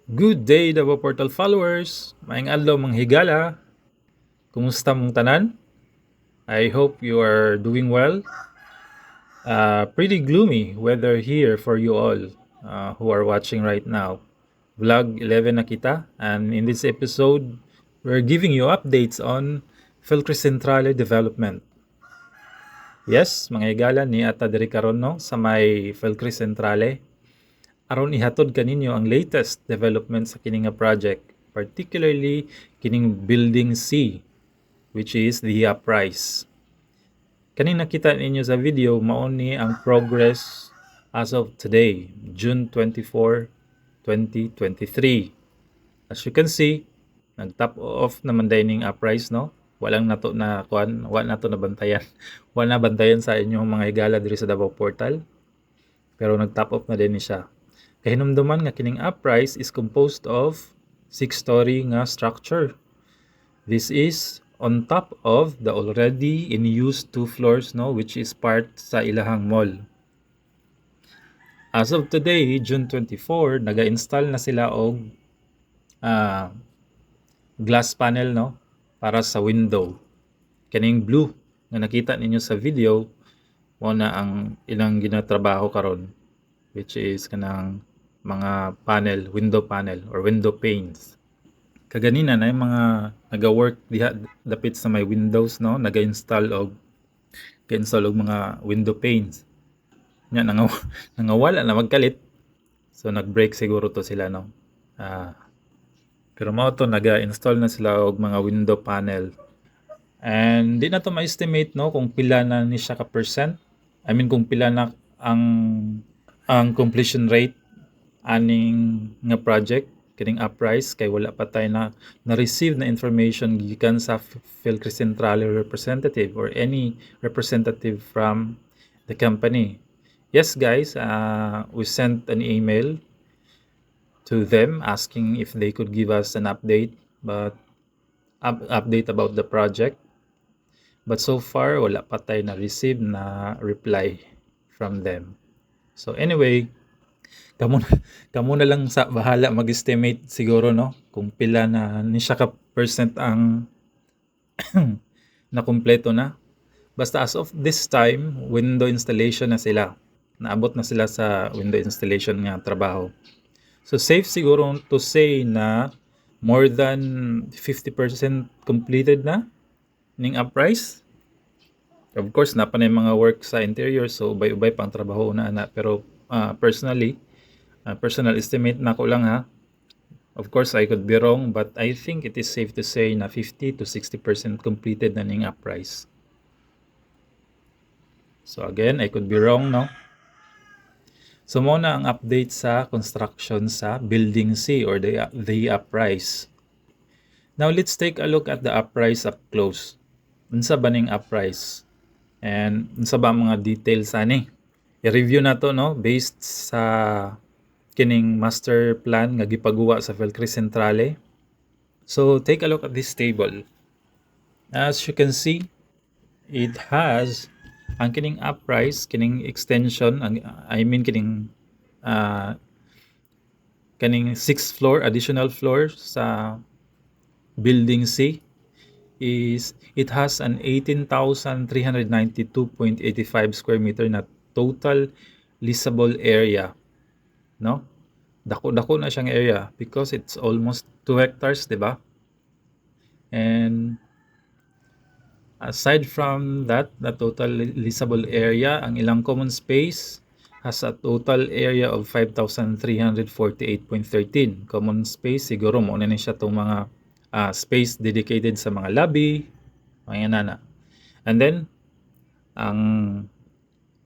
Good day, Davao Portal followers! Maayong adlaw, mga higala! Kumusta mong tanan? I hope you are doing well. Pretty gloomy weather here for you all who are watching right now. Vlog 11 na kita, and in this episode, we're giving you updates on Philcris Centrale development. Yes, mga higala, nia ta diri karon, no, sa may Philcris Centrale aron ihatod kaninyo ang latest development sa kini nga project, particularly kining Building C, which is the Uprise. Kaning nakita ninyo sa video, mao ni ang progress as of today, June 24, 2023. As you can see, nag-top off naman diay ning Uprise, no? Walang nato na kuan, wa nato na bantayan. Wa na bantayan sa inyong mga higala diri sa Davao Portal. Pero nag-top off na din ni siya. Kahinumduman nga kining Uprise is composed of six-story nga structure. This is on top of the already in use two floors, no, which is part sa ilahang mall. As of today, June 24, naga-install na sila og glass panel, no, para sa window. Kining blue nga nakita ninyo sa video mao na ang ilang ginatrabaho karon, which is kanang mga panel, window panel or window panes. Kaganina na yung mga naga-work diha dapit sa may windows, no, naga-install og ga-install og mga window panes. Nya nangawala na magkalit. So nag-break siguro to sila, no. Pero mao to, naga-install na sila og mga window panel. And di na to ma-estimate, no, kung pila na ni siya ka percent. I mean, kung pila na ang completion rate aning nga project, kining Uprise, kay wala pa tay na na-receive na information gikan sa Philcris Centrale representative or any representative from the company. Yes guys, we sent an email to them asking if they could give us an update, but update about the project. But so far wala pa tay na receive na reply from them. So anyway, kamo na lang sa bahala mag-estimate siguro, no, kung pila na ni siya ka percent ang na kumpleto na. Basta as of this time, window installation na sila. Naabot na sila sa window installation nga trabaho. So safe siguro to say na more than 50% completed na ning Uprise. Of course, naa pa na yung mga work sa interior, so ubay-ubay pang trabaho na ana, pero personally, personal estimate na ko lang ha. Of course, I could be wrong, but I think it is safe to say na 50 to 60% completed na ning Uprise. So again, I could be wrong, no? So mao na ang update sa construction sa Building C or the Uprise. Now let's take a look at the Uprise up close. Unsa ba ning Uprise? And unsa ba ang mga details ani? I-review na to, no, based sa kining master plan nga gipaguwa sa Philcris Centrale. So take a look at this table. As you can see, it has ang kining Uprise, kining extension, ang I mean kaning sixth floor, additional floor sa Building C is it has an 18,392.85 square meter na total leasable area, no? Dako-dako na siyang area because it's almost 2 hectares, 'di ba? And aside from that, the total leasable area, ang ilang common space has a total area of 5,348.13. Common space siguro mao na ni siya tong mga space dedicated sa mga lobby, mga nana. And then ang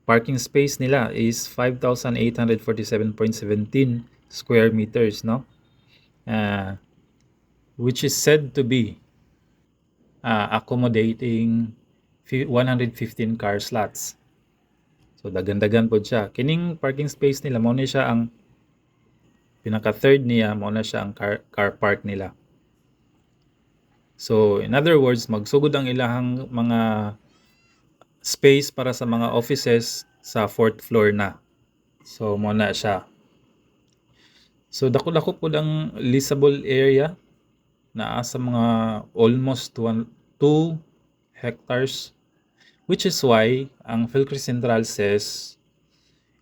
parking space nila is 5,847.17 square meters, no? Which is said to be accommodating 115 car slots. So dagan-dagan pod siya. Kining parking space nila, mao ni siya ang pinaka third niya, mao na siya ang car park nila. So in other words, magsugod ang ilahang mga space para sa mga offices sa fourth floor na. So mao na siya. So dako-dako pud ang leasable area, naa sa mga almost 1 2 hectares, which is why ang Philcris Central says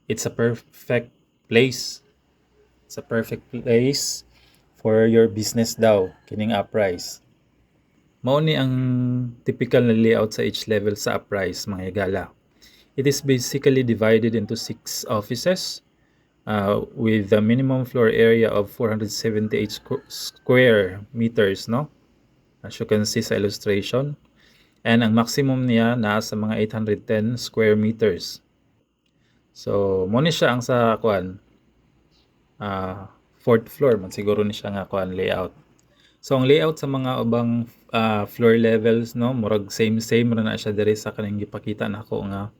it's a perfect place. It's a perfect place for your business daw kining Uprise. Mao ni ang typical na layout sa each level sa Uprise, mga higala. It is basically divided into six offices with a minimum floor area of 478 square meters, no? As you can see sa illustration. And ang maximum niya naa sa mga 810 square meters. So, mao ni siya ang sa kuan, fourth floor man siguro ni siya nga kuan, layout. So ang layout sa mga ubang floor levels, no, murag same same ra na siya diri sa kaning gipakita nako nga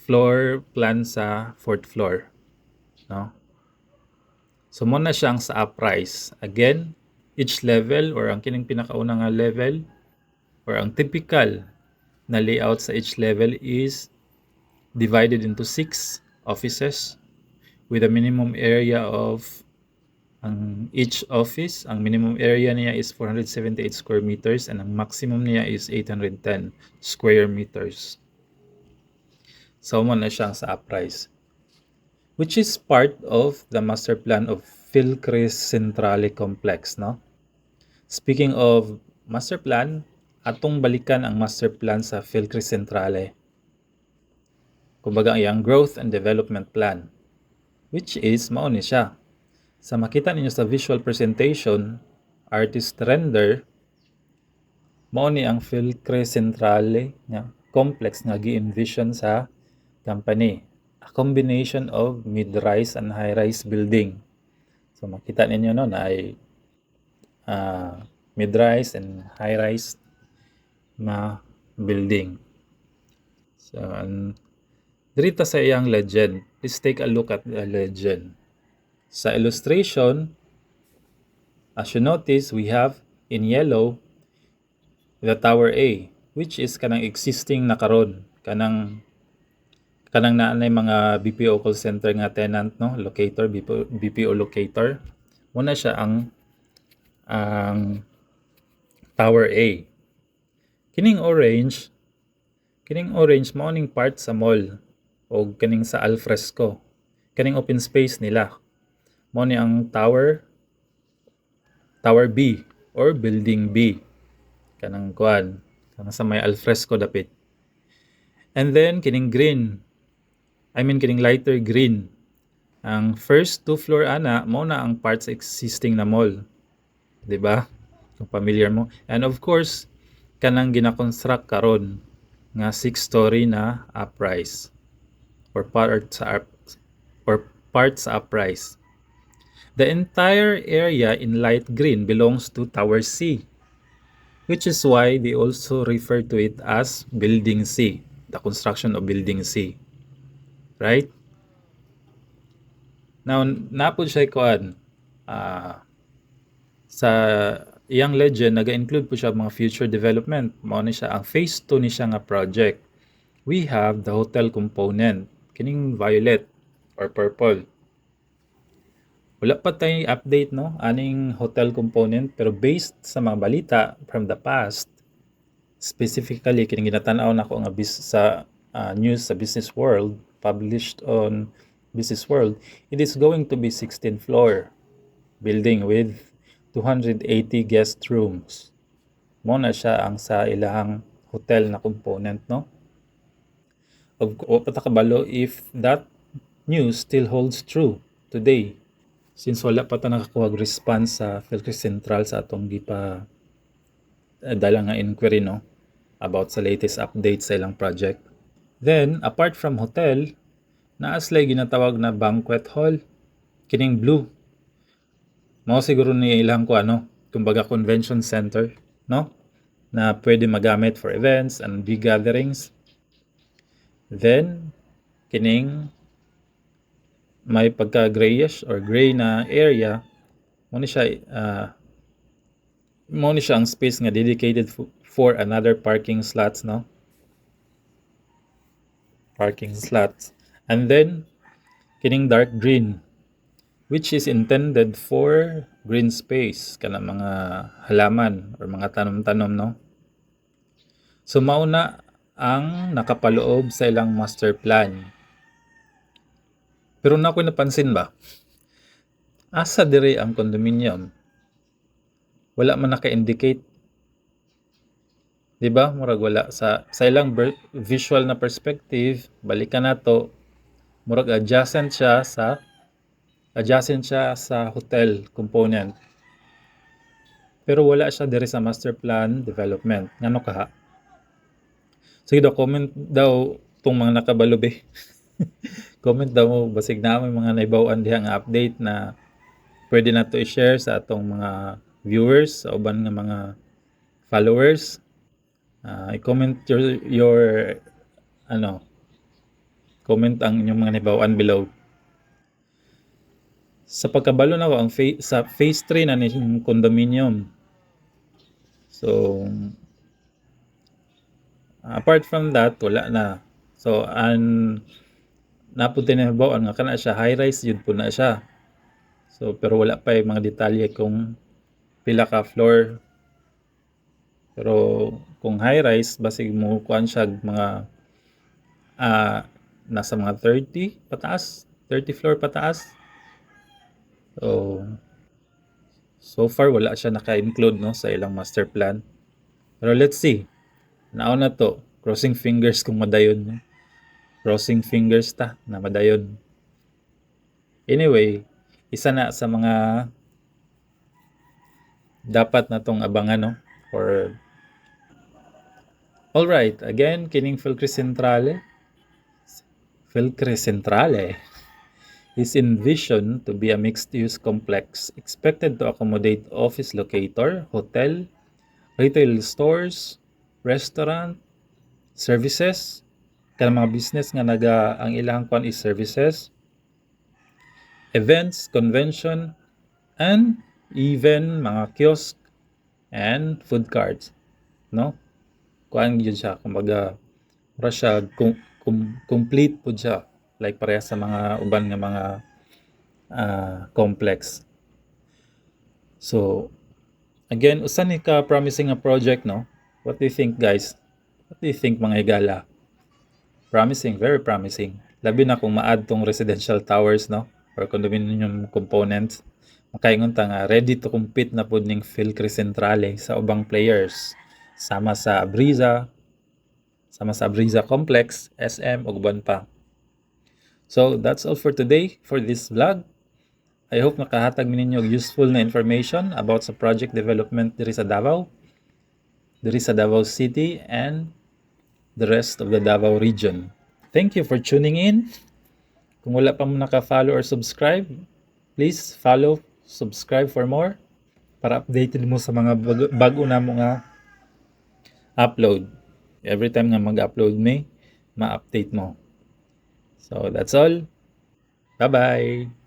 floor plan sa fourth floor, no? So mao na siya ang sa Uprise. Again, each level or ang kining pinakauna nga level or ang typical na layout sa each level is divided into six offices with a minimum area of ang each office, ang minimum area niya is 478 square meters and ang maximum niya is 810 square meters. So mao na siyang sa Uprise, which is part of the master plan of Philcris Centrale Complex, no? Speaking of master plan, atong balikan ang master plan sa Philcris Centrale. Kumbaga ang iyang growth and development plan, which is mao ni siya. Sa makita ninyo sa visual presentation, artist render, mao ni ang Philcris Centrale nga complex nga gi-envision sa company. A combination of mid-rise and high-rise building. So makita ninyo, no, na ay mid-rise and high-rise na building. So, diri ta sa iyang legend. Please take a look at the legend. Sa illustration, as you notice, we have in yellow the Tower A, which is kanang existing na karon, kanang naa nay mga BPO call center nga tenant, no, locator, BPO, BPO locator. Mao na siya ang Tower A. Kining orange mao ning part sa mall o kaning sa alfresco. Kaning open space nila. Mao ni ang Tower B or Building B. Kanang kuan, kanang sa may alfresco dapit. And then kining green, I mean kining lighter green. Ang first two floor ana mao na ang part sa existing na mall. 'Di ba? Kung familiar mo. And of course, kanang gina-construct karon nga 6 story na Uprise or part sa Uprise. The entire area in light green belongs to Tower C, which is why they also refer to it as Building C, the construction of Building C. Right? Now, naa pod siya kuan, sa iyang legend, naga-include pod siya mga future development. Mao ni siya ang phase 2 ni siya nga project. We have the hotel component, kining violet or purple. Wala pa tay update, no, aning hotel component, pero based sa mga balita from the past, specifically kining ginatan-aw nako nga sa news sa Business World, published on Business World, it is going to be 16 floor building with 280 guest rooms. Mao na siya ang sa ilahang hotel na component, no? Of wa pa ta kabalo if that news still holds true today since wala pa ta nakakuha og response sa Philcris Central sa atong gipa dala nga inquiry, no, about sa latest update sa ilang project. Then apart from hotel, naa sila ginatawag na banquet hall, kining blue. Mao siguro ni ilang ko ano, kumbaga convention center, no, na pwede magamit for events and big gatherings. Then kining may pagka grayish or gray na area, mao ni siya ang space nga dedicated for another parking slots, no? Parking slots. And then kining Kining dark green, which is intended for green space, kana mga halaman or mga tanom-tanom, no? So mao na ang nakapaloob sa ilang master plan. Pero naa ko'y napansin ba? Asa diri ang condominium? Wala man naka-indicate. Di ba? Murag wala sa ilang visual na perspective, balikan nato. Murag adjacent siya sa hotel component. Pero wala siya diri sa master plan development. Ngano kaha? Sige daw, comment daw tong mga nakabalo be. Comment daw mo, basig naa may mga naibaw-an diha nga update na pwede nato i-share sa atong mga viewers, sa uban nga mga followers. I-comment your ano, comment ang inyong mga naibaw-an below. Sa pagkabalo nako, ang sa phase 3 na ni yung condominium. So apart from that, wala na. So an napud nahibaw-an nga kana siya, high rise jud po na siya. So pero wala pa yung mga detalye kung pila ka floor. Pero kung high rise, basig mo kuan siya mga nasa mga 30 pataas, 30 floor pataas. So so far wala siya naka-include, no, sa ilang master plan. Pero let's see. Naon na to. Crossing fingers kung madayon, no? Crossing fingers ta na madayon. Anyway, isa na sa mga dapat na tong abangan, no? Or all right, again, kining Philcre Centrale is envisioned to be a mixed-use complex expected to accommodate office locator, hotel, retail stores, restaurant, services, kanang mga business nga naga ang ilang kwan is services, events, convention, and even mga kiosk and food carts, no? Kuan gyud siya, kumbaga mura siya complete pud siya, like pareha sa mga uban nga mga complex. So again, usa ni ka promising nga project, no? What do you think, guys? What do you think, mga higala? Promising, very promising. Labi na kung ma-add tong residential towers, no? Or condominium components. Makaingon ta nga ready to compete na pud ning Philcre Centrale sa ubang players. Sama sa Abreeza Complex, SM ug uban pa. So that's all for today for this vlog. I hope nakahatag mi ninyo og useful na information about sa project development diri sa Davao City and the rest of the Davao region. Thank you for tuning in. Kung wala pa mo naka-follow or subscribe, please follow, subscribe for more para updated mo sa mga bago na mo nga upload. Every time nga mag-upload mi, ma-update mo. So that's all. Bye-bye.